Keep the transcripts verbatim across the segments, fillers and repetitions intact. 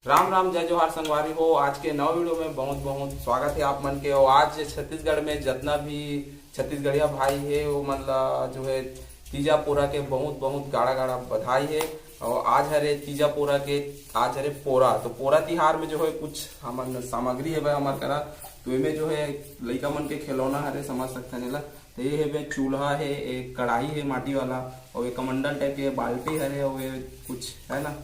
राम राम, जय जोहार संगवारी हो। आज के नवा वीडियो में बहुत बहुत स्वागत है आप मन के। और आज छत्तीसगढ़ में जितना भी छत्तीसगढ़िया भाई है, वो मन ला जो है तीजा पोरा के बहुत बहुत गाड़ा गाड़ा बधाई है। और आज हरे तीजा पोरा के, आज हरे पोरा, तो पोरा तिहार में जो है कुछ हमन सामग्री है भाई हमार करा, तो एमे जो है लइका मन के खिलौना हरे, समझ सकथन एला। तो ये है बे चूल्हा है, एक कढ़ाई है माटी वाला, और ये कमंडल टाइप के बाल्टी हरे, और ये कुछ है ना,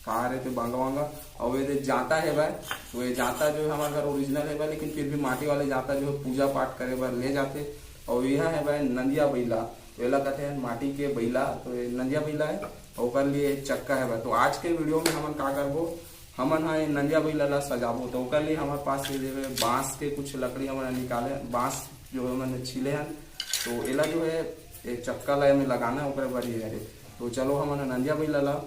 का रहे थे बांगा वांगा। और ये दे जाता है भाई, तो ये जाता जो है हमारे घर ओरिजिनल है भाई, लेकिन फिर भी माटी वाले जाता जो है पूजा पाठ करे बर ले जाते। और यह है भाई नंदिया बैला, तो एला कहते हैं माटी के बैला, तो ये नंदिया बैला है। और ओकर लिए चक्का है भाई। तो आज के वीडियो में हमन का करबो, हमन हा ये नंदिया बैला ला सजाबो। तो ओकर लिए हमारे पास ये देवे बांस के कुछ लकड़ी हमन हा निकाले, बांस जो है हमन छीले हन। तो एला जो है ये चक्का ला एमे लगाना है, ओकरे बर ये हरे। तो चलो हमन नंदिया बैला ला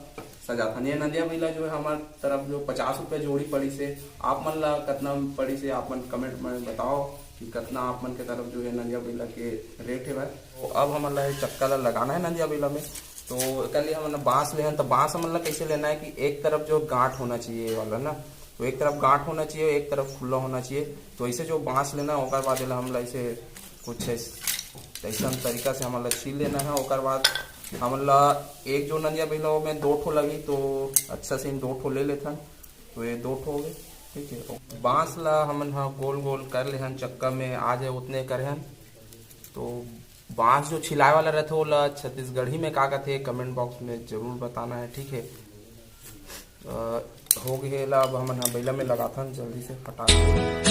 सजाथन। ये नंदिया बैला जो है हमार तरफ जो पचास रुपये जोड़ी पड़ी से, आप मन ला कितना पड़ी से आप मन कमेंट में बताओ कि कितना आप मन के तरफ जो है नंदिया बैला के रेट है भाई। तो अब हमन ला ये चक्का ला लगाना है नंदिया बैला में। तो एकर लिए हमन बांस लेहन, तो बांस हमन ला कैसे लेना है कि एक तरफ जो गांठ होना चाहिए ये वाला ना, तो एक तरफ गांठ होना चाहिए, एक तरफ खुला होना चाहिए। तो ऐसे जो बांस लेना है, ओकर बाद एला हमन ला ऐसे कुछ ऐस-, ऐसन तरीका से हमन ला छील लेना है। ओकर बाद हमन ला एक जो नंदिया बैला में दो ठो लगी, तो अच्छा से इन दो ठो ले लेथन। तो ये दो ठो हो गए, ठीक है। बांस ला हमन हा गोल गोल कर लेहन, चक्का में आ जाए उतने करहन। तो बांस जो छिलाए वाला रहथे, ओला छत्तीसगढ़ी में का कथे, कमेंट बॉक्स में जरूर बताना है, ठीक है। अ, हो गए ला, अब हमन हा बैला में लगाथन जल्दी से फटाक से।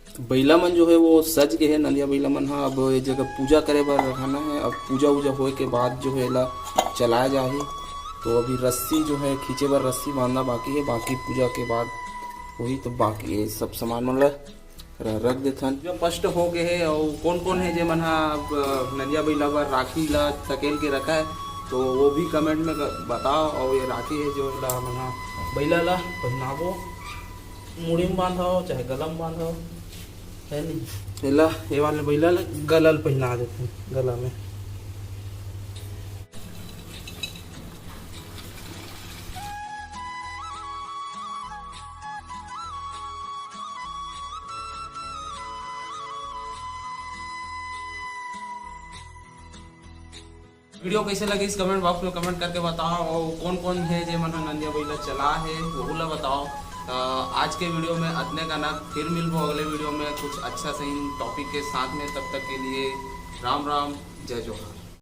तो बैला मन जो है वो सज गए हैं, नंदिया बैला मन हा। अब ये जगह पूजा करे बर रखाना है। अब पूजा वूजा होए के बाद जो है एला चलाया जाही। तो अभी रस्सी जो है खींचे बर रस्सी बांधना बाकी है, बाकी पूजा के बाद वही तो बाकी है सब सामान मन ला र-, रख देथन। जो स्पष्ट हो गए है और कौन कौन है जे मन हा अब नंदिया बैला बर राखी ला सकेल के रखा है, तो वो भी कमेंट में क-, बताओ। और ये राखी है जो ला मन हा बैला ला पहनाबो, मुड़ी में बांधो चाहे गला में बांधो, है नहीं। एला, ये वाले बैला ला गला ल पहना देते हैं, गला में। वीडियो कैसे लगिस कमेंट बॉक्स में कमेंट करके बताओ, और कौन कौन है जे मन ह नंदिया बैला चला है, वहू ला बताओ। तो आज के वीडियो में अतने कना, फिर मिलबो अगले वीडियो में कुछ अच्छा सही टॉपिक के साथ में। तब तक के लिए राम राम, जय जोहार।